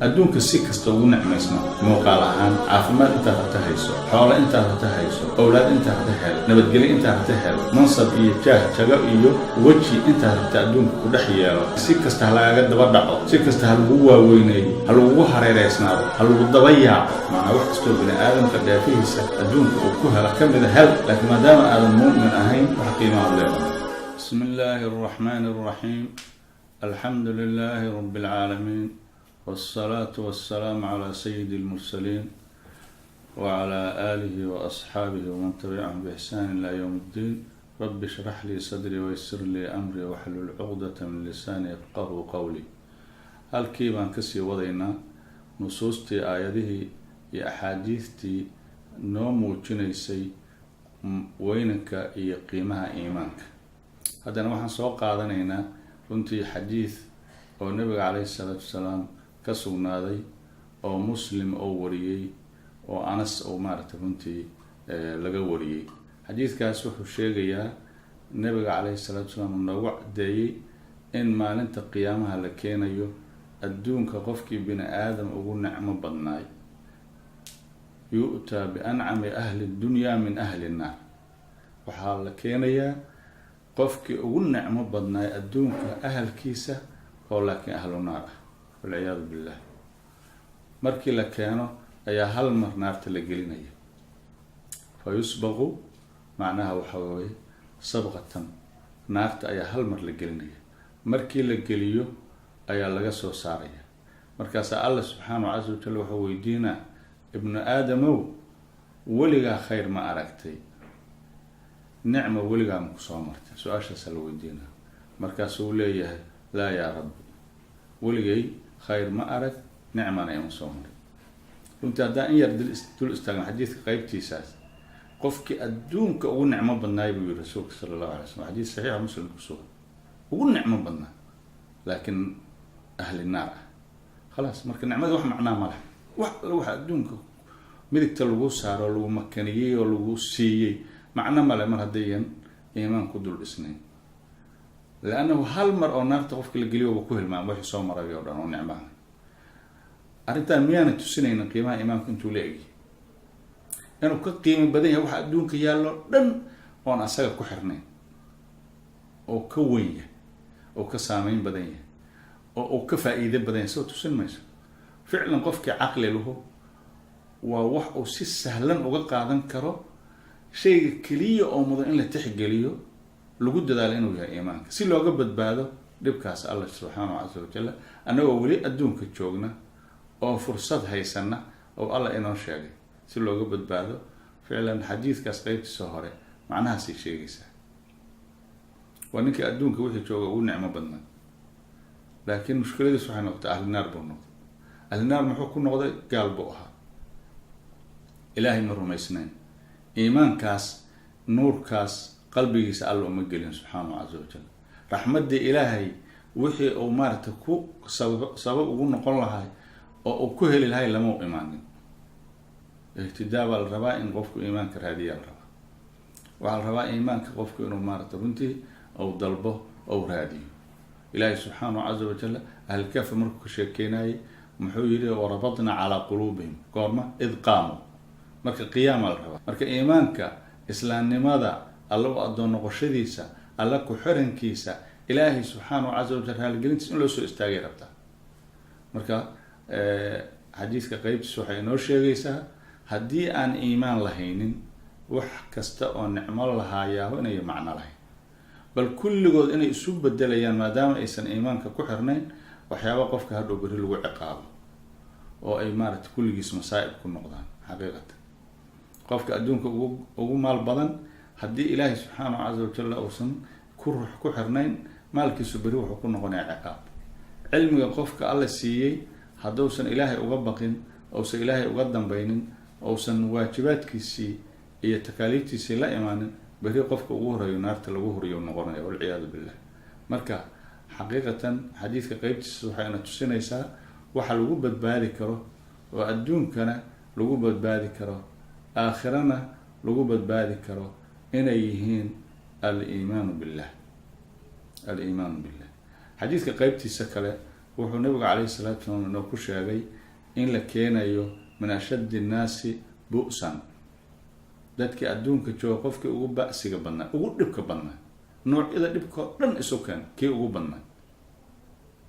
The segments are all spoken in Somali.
Adduunka si kasta ugu nicmaysna, muuqaal ahaan, caafimaad intaad rabta hayso, xoolo intaad rabta hayso, owlaad intaad rabta hel, nabadgelyo intaad rabta hel, mansab iyo jaah, jago iyo weji intaad rabta adduunka ku dhex yeelo, si kasta ha lagaga daba dhaco, si kasta ha lagu waaweyneeyo, ha lagugu hareeraysnaado, ha lagu daba yaaco, macnaa wax kastoo bini aadamka dheefihiisa adduunka uu ku helo ka mida hel, laakiin maadaama aadan mu'min ahayn, wax qiimaha leedahay. بسم الله الرحمن الرحيم، الحمد لله رب العالمين، والصلاة والسلام على سيد المرسلين وعلى آله وأصحابه ومن تبعهم بإحسان إلى يوم الدين. رب اشرح لي صدري ويسر لي أمري واحلل عقدة من لساني يفقهوا قولي. Halkii baan kasii wadaynaa nusuustii, aayadihii iyo axaadiistii noo muujinaysay weynanka iyo qiimaha iimaanka. Haddana waxaan soo qaadanaynaa runtii xadiis oo nabiga caleyhi salaatu wasalaam ka sugnaaday oo Muslim oo wariyey oo Anas oo maaragtay runtii laga wariyey. Xadiiskaas wuxuu sheegayaa, nabiga caleyhi salaatu wasalaam noogu caddeeyey in maalinta qiyaamaha la keenayo adduunka qofkii bini aadam ugu nicmo badnaay. يؤتى بأنعم أهل الدنيا من أهل النار. Waxaa la keenayaa qofkii ugu nicmo badnaay adduunka ahalkiisa oo laakiin ahlu naar ah, والعياذ بالله. Markii la keeno ayaa hal mar naarta la gelinaya. فيصبغ, macnaha waxa weye صبغة, naarta ayaa hal mar la gelinaya. Markii la geliyo ayaa laga soo saaraya. Markaasaa Alla subxaanahu casa wajal wuxuu weydiinaa: "Ibnu aadamow, weligaa khayr ma aragtay? Nicma weligaa ma kusoo martay?" Su-aashaasaa la weydiinaa. Markaasuu leeyahay: "لا يا ربي, weligay khayr ma arag, nicmana ima soo marin." Runtii haddaan in yar dul istaagno xadiiska qeybtiisaas, qofkii adduunka ugu nicmo badnaay buu yihi rasuulka sala allahu alay slam, xadiis saxiixa Muslim ku sugan, ugu nicmo badnaa laakiin ahli naar ah. Khalaas, marka nicmada wax macnaa ma leh. Wax alla waxa adduunka midigta lagu saaro, lagu makaniyey oo lagu siiyey, macno male mar haddayan iimaan ku dul dhisnayn, لأنه hal mar oo naarta qofka la geliyo ba ku hilmaam wixii soo maray oo dhan oo nicmaha. Arrintan miyaana tusinaynin qiimaha iimaanku intuu la egyahay, inuu ka qiimo badan yahay waxa adduunka yaallo dhan oon asaga ku xirnayn, oo ka weyn yahay, oo ka saameyn badan yahay, oo uu ka faa-iido badan yahay? Soo tusin mayso. Ficlan qofkii caqli lahu waa wax uu si sahlan uga qaadan karo shayga keliya oo mudan in la tixgeliyo, lagu dadaalo, inuu yahay iimaanka, si looga badbaado dhibkaas Allah subxaanahu casa wajal, annagoo weli adduunka joogna oo fursad haysana oo Allah inoo sheegay si looga badbaado. Ficlan xadiiskaas qeybtiisa hore macnahaasay sheegaysaa. Waa ninkii adduunka wixii jooga ugu nicmo badnaa, laakiin mushkiladiis waxay noqotay ahlinaar buu noqday. Ahlinaar muxuu ku noqday? Gaal buu ahaa, Ilaahay ma rumaysnayn, iimaankaas, nuurkaas qalbigiisa Alla uma gelin subxaanahu casa wajal. Raxmaddii Ilaahay wixii uu maaragtay ku sabab ugu noqon lahay oo uu ku heli lahay lama u imaanin. Ihtidaa baa la rabaa, in qofku iimaanka raadiyaa la rabaa. Waxaa la rabaa iimaanka qofku inuu maaragtay runtii ou dalbo ou raadiyo. Ilaahay subxaanahu casa wajal ahlkafi markuu ka sheekeynayay muxuu yihi? وربطنا على قلوبهم. Goorma? إذ قاموا. Marka qiyaama la rabaa. Marka iimaanka, islaamnimada, Alla u addoon noqoshadiisa, Alla ku xirankiisa, Ilaahay subxaanahu casa wajal raaligelintiisa in loo soo istaagay rabtaa. Marka xadiiska qeybtiisa waxay inoo sheegaysaa haddii aan iimaan lahaynin, wax kasta oo nicmo lahaayaaho inay macno lahayn, bal kulligood inay isu bedelayaan, maadaama aysan iimaanka ku xirnayn, waxyaaba qofka hadhow berri lagu ciqaabo oo ay maaragtay kulligiis masaa'ib ku noqdaan. Xaqiiqatan qofka adduunka ugu maal badan, haddii Ilaahay subxaanahu casa wajal uusan ku ruux ku xirnayn, maalkiisu berri wuxuu ku noqonayaa ciqaab. Cilmiga qofka Alla siiyey, hadduusan Ilaahay uga baqin, uusan Ilaahay uga dambaynin, uusan waajibaadkiisii iyo takaaliiftiisii la imaanin, berri qofka ugu horeeyo naarta lagu horiyo noqonaya, والعياذ بالله. Marka xaqiiqatan xadiiska qeybtiisa waxayna tusinaysaa waxa lagu badbaadi karo, oo adduunkana lagu badbaadi karo, aakhirana lagu badbaadi karo, inay yihiin الإيمان بالله, الإيمان بالله. Xadiiska qeybtiisa kale Wuxuu Nabigu calayhi salaatu salaam inoo ku sheegay in la keenayo min ashaddi innaasi bu'san, dadkii adduunka jooga qofkii ugu ba'siga badnaa, ugu dhibka badnaa, noocyada dhibkao dhan isu keen kii ugu badnaa,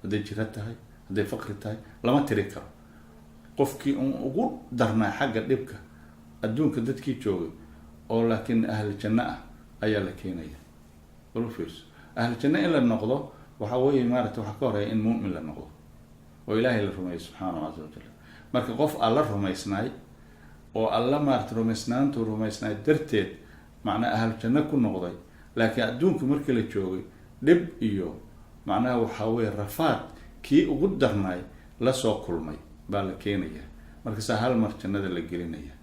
hadday jiro tahay, hadday faqri tahay, lama tiri karo, qofkii un ugu darnaa xagga dhibka adduunka dadkii joogay oo laakiin ahlu janno ah ayaa la keenaya. Bal u fiirso, ahlu janno in la noqdo waxa weeye, maarata, waxaa ka horeeya in mu'min la noqdo oo Ilaahay la rumeeyo subxaanahu casa wajal. Marka qof Alla rumaysnaay oo Alla, maarata, rumaysnaantuu rumaysnaay darteed macnaa ahlu janno ku noqday, laakiin adduunka markii la joogay dhib iyo macnaha waxaa weye rafaad kii ugu darnaay lasoo kulmay baa la keenaya. Markaasaa hal mar jannada la gelinaya.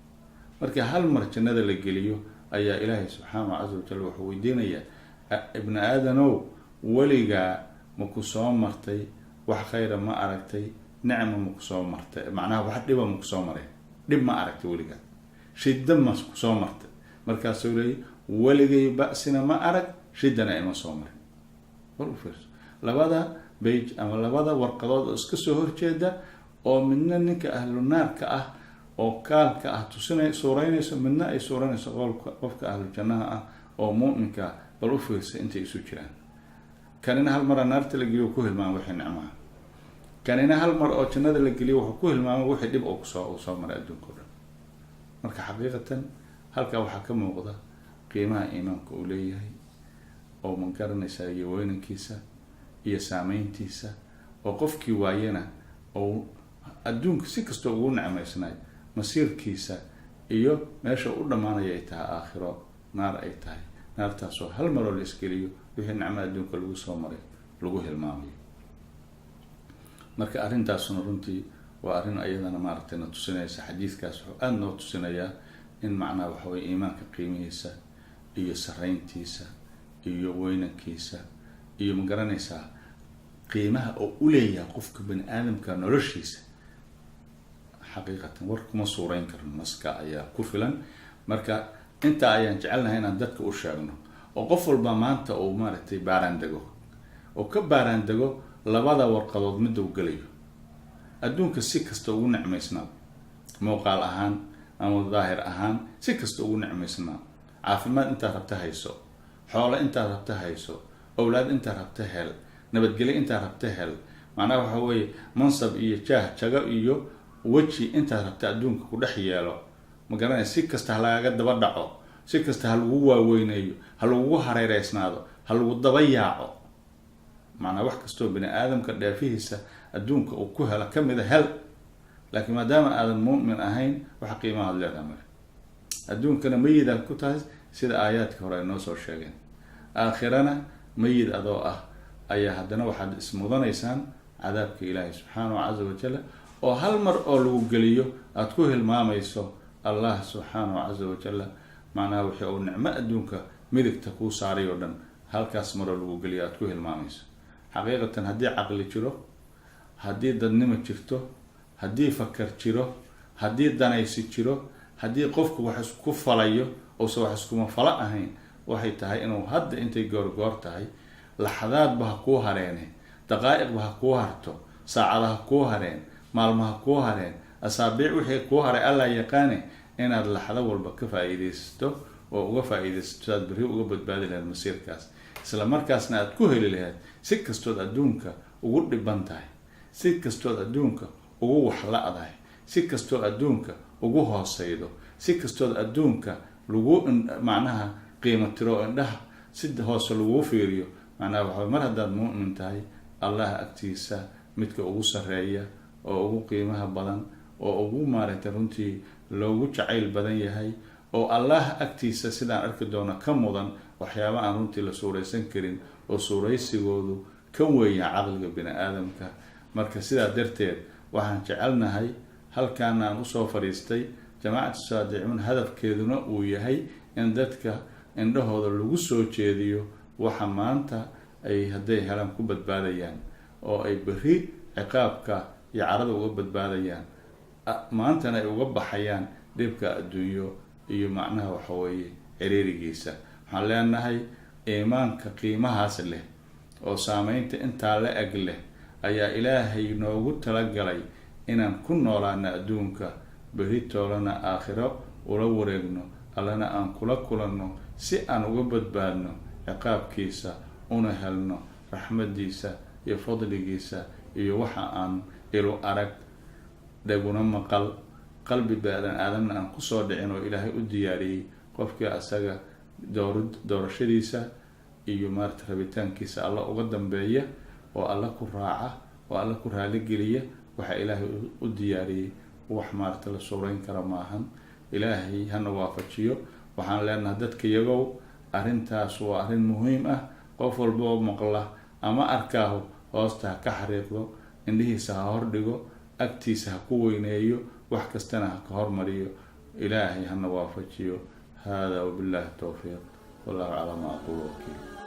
Markii hal mar jannada la geliyo ayaa Ilaahay subxaanahu casa wajal wuxuu weydiinayaa: "Ibni aadanow, weligaa ma ku soo martay wax khayra? Ma aragtay nicma? Ma ku soo martay macnaha wax dhiba? Ma kusoo mareen dhib? Ma aragtay weligaa shidda? Ma kusoo martay?" Markaasuu leeyay: "Weligay ba'sina ma arag, shiddana ima soo marin." Bal u fiirso labada page ama labada warqadood oo iska soo horjeeda, oo midna ninka ahlu naarka ah oo kaalka ah tusinay suureynayso, midna ay suureynayso qolka qofka ahlu jannaha ah oo mu'minka ah. Bal u fiirsa intay isu jiraan. Kanina hal mara naarta la geliyo ku hilmaama wixii nicmaha, kanina hal mar oo jannada la geliyo wuxuu ku hilmaamay wixii dhib oo kusoo uu soo maray adduunka o dhan. Marka xaqiiqatan halkaa waxaa ka muuqda qiimaha iimaanka uu leeyahay oo, ma garanaysaa, iyo weynankiisa iyo saameyntiisa, oo qofkii waayana oo adduunka si kastoo ugu necmaysnaay, masiirkiisa iyo meesha u dhammaanaya ay tahay aakhiro, naar ay tahay, naartaasoo hal maroo la isgeliyo wixii nicmo adduunka lagu soo maray lagu hilmaamayo. Marka arrintaasuna runtii waa arrin ayadana, maaragtay, na tusinaysa. Xadiidkaas wuxuu aada noo tusinayaa in macnaha waxa weye iimaanka qiimihiisa iyo sareyntiisa iyo weynankiisa iyo, ma garanaysaa, qiimaha oo uleeyahay qofka bani aadamka noloshiisa. Xaqiiqatan war kuma suureyn karno, naska ayaa ku filan. Marka intaa ayaan jecelnahay inaan dadka u sheegno, oo qof walba maanta uu, maaragtay, baaraan dego oo ka baaraan dego labada warqadood midda u gelayo. Adduunka si kasta ugu necmaysnaa, muuqaal ahaan ama daahir ahaan si kasta ugu necmaysnaa, caafimaad intaad rabta hayso, xoolo intaad rabta hayso, owlaad intaad rabta hel, nabadgelyo intaad rabta hel, macnaha waxa weeye mansab iyo jaah, jago iyo weji intaad rabta adduunka ku dhex yeelo, ma garanaya, si kasta ha lagaga daba dhaco, si kasta ha lagu waaweyneeyo, ha lagugu hareereysnaado, ha lagu daba yaaco, macnaa wax kastoo bani aadamka dheefihiisa adduunka uu ku helo kamida hel, laakiin maadaama aadan mu'min ahayn, wax qiimahaad leedaha male. Adduunkana mayidaad ku tahay, sida aayaadka hore ay noo soo sheegeen. Aakhirana mayid adoo ah ayaa haddana waxaad ismudanaysaan cadaabka Ilaahay subxaanahu caza wajal, oo hal mar oo lagu geliyo aada ku hilmaamayso Allah subxaanahu caza wajal, macnaha wixii uu nicmo adduunka midigta kuu saaray oo dhan, halkaas maroo lagu geliyo aada ku hilmaamayso. Xaqiiqatan haddii caqli jiro, haddii dadnimo jirto, haddii fakar jiro, haddii danaysi jiro, haddii qofku wax isku falayo uusan wax iskuma falo ahayn, waxay tahay inuu hadda intay goorgoor tahay, laxadaadba ha kuu hareene, daqaa'iqba ha kuu harto, saacada ha kuu hareen, maalma ha kuu hareen, asaabiic wixii kuu haray Allah yaqaane, inaad laxdo walba ka faa-iideysato oo uga faa-iideysato aad berri uga badbaadi lahayd masiirkaas, isla markaasna aad ku heli lahayd. Si kastood adduunka ugu dhiban tahay, si kastood adduunka ugu waxla-dahay, si kastoo adduunka ugu hooseydo, si kastood adduunka lagu macnaha qiimo tiro oo indhaha si hoose laguu fiiriyo, macnaha waxa mar haddaad mu'min tahay, Allah agtiisa midka ugu sareeya oo ugu qiimaha badan oo ugu, maaragtay, runtii loogu jacayl badan yahay, oo Allah agtiisa sidaan arki doono ka mudan waxyaaba aan runtii la suuraysan karin oo suuraysigoodu ka weeya caqliga bini aadamka. Marka sidaa darteed waxaan jecelnahay, halkaana aan usoo fadhiistay, Jamaacatu Saadicuun hadafkeeduna uu yahay in dadka indhahooda lagu soo jeediyo waxa maanta ay hadday helaan ku badbaadayaan oo ay berri ciqaabka iyo carada uga badbaadayaan, maantana ay uga baxayaan dhibka adduunyo iyo macnaha waxa weeye ciriirigiisa. Waxaan leenahay iimaanka qiimahaas leh oo saameynta intaa la eg leh. Ayaa Ilaahay noogu talagalay inaan ku noolaano adduunka, beri toolana aakhiro ula wareegno, Allana aan kula kulanno, si aan uga badbaadno ciqaabkiisa una helno raxmadiisa iyo fadligiisa iyo waxa aan ilu arag, dhaguna maqal, qalbi baadan aadamna aan kusoo dhicin oo Ilaahay u diyaariyey qofkii asaga doorashadiisa iyo maarata rabitaankiisa Alla uga dambeeya oo Alla ku raaca oo Alla ku raaligeliya. Waxa Ilaahay u diyaariyey wax maarata la suurayn kara maahan. Ilaahay hana waafajiyo. Waxaan leenahay dadka iyagow, arrintaas waa arrin muhiim ah. Qof walboo maqla ama arkaahu hoosta ha ka xariiqdo, indhihiisa ha hordhigo, agtiisa ha ku weyneeyo, wax kastana ha ka hormariyo. Ilaahay hana waafajiyo. Hada wabillahi towfiiq, wallahu calaa ma aqulu wakiil.